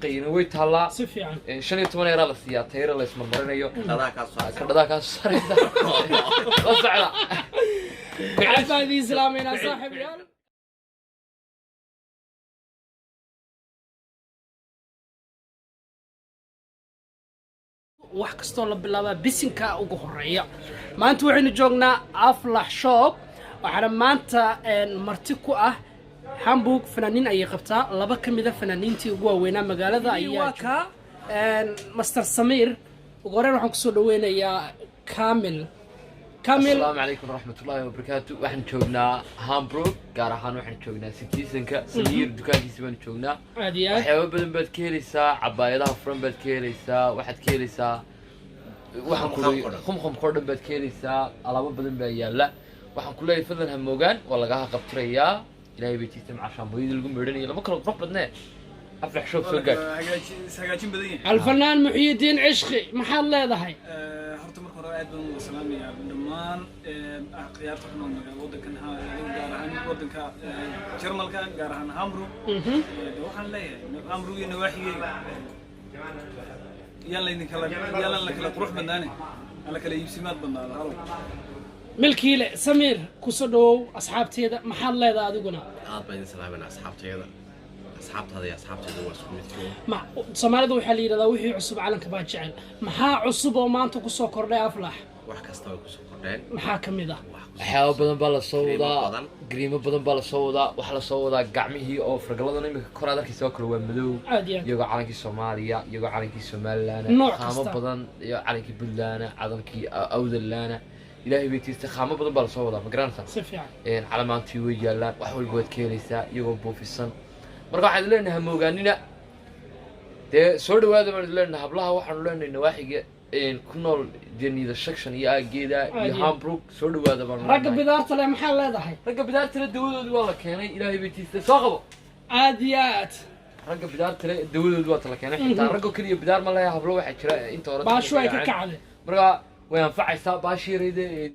xoqayina way taallaa. Si fiican. 15 eraa la siiyaa tayra la ismarmarinayo. Dhadaha kaa soo Kadhadaa kaa soo saaraysa la socda. Aad baan idiin salaameynaa, saaxiibayaal. Wax kastoo la bilaabaa bisinka ugu horeeya. Maanta waxaynu joognaa Aflax Shop, waxaana maanta marti ku ah Hamburg. Fanaaniin ayay qabtaa, laba ka mida fanaaniintii ugu waaweynaa magaalada ayaa kaa Master Samiir. Ugu horreyn waxaan kusoo dhaweynayaa Kamil. Kamil. Asalaamu calaykum waraxmatullaahi wabarakaatu. Waxaan joognaa Hamburg, gaar ahaan waxaan joognaa citizenka Samiir dukaankiisa baanu joognaa. Aad iyo aad. Waxyaabo badan baad ka helaysaa, cabaayadaha furan baad ka helaysaa, waxaad ka helaysaa waxaan ku Khumkhumka oo dhan. Khumkhumka oo dhan baad ka helaysaa, alaabo badan baa yaalla. Waxaan ku leeyahay, fadlan ha moogaan, waa lagaha qabtirayaa. Ilaahay bay tiisa maca shaambooyadii lagu meedhanaya lama kala qurux badnee. Aflax Shop soo gaadh. Hagaajin badan yahay. Alfanaan Muxyidiin Cishqi, maxaad leedahay? Horta marka hore aad baan uga salaamayaa dhammaan khiyaarta ku nool waddankan, gaar ahaan waddanka Jarmalka, gaar ahaan Hamburg. De waxaan leeyahay Hamburg iyo nawaaxigeega yaan laydin kala yaalan la kala qurux badnaane, aan la kala iibsimaad badnaado halow. Milkiile Samiir, kusoo dhawow asxaabteeda, maxaad leedahay adiguna? Aad baan idin salaamayna asxaabtayada, asxaabtaada iyo asxaabtayda waa isku midkii. Ma Soomaalida waxaa la yidhahdaa wixii cusub calanka baa jecel. Maxaa cusub oo maanta kusoo kordhay Aflax? Wax kasta way kusoo kordheen. Maxaa ka mid ah? Wax kusoo Waxyaabo badan baa lasoo Kariimo wadaa. badan. Gariimo badan baa lasoo wadaa. Waxaa lasoo wadaa gacmihii oo fargaladan imika kor aad arkaysa oo kale waa madow. Aad iyo aad. Iyagoo calankii Soomaaliya, iyagoo calankii Somaliland, Nooc qaamo kasta. badan iyo calankii Puntland, calankii Awdalana, Ilaahay bay tiirtay, qaamo badan baa lasoo wadaa, ma garanaysaa? Si fiican. Calamaantii way yaallaan, wax walba waad ka helaysaa iyagoo buufisan. Marka waxaan idin leenahay moogaanina, dee soo dhawaada baan idin leenahay. Hablaha waxaanu leenahay nawaaxiga ku nool dee Niedersachsen iyo aageeda iyo Aad iyo. Hamburg, soo dhawaada baanu Ragga leenahay. bidaarta leh maxaad leedahay? Ragga bidaarta leh dawadoodii waa la keenay, Ilaahay bay tiirtay, soo qabo. Aad iyo aad. Ragga bidaarta leh dawadoodii waa tala keenay. Xitaa raggo keliya bidaar ma lehe, hablo waxaa jira inta hore Baashu ay ka kacday. Marka way anfacaysaa baashiirayda.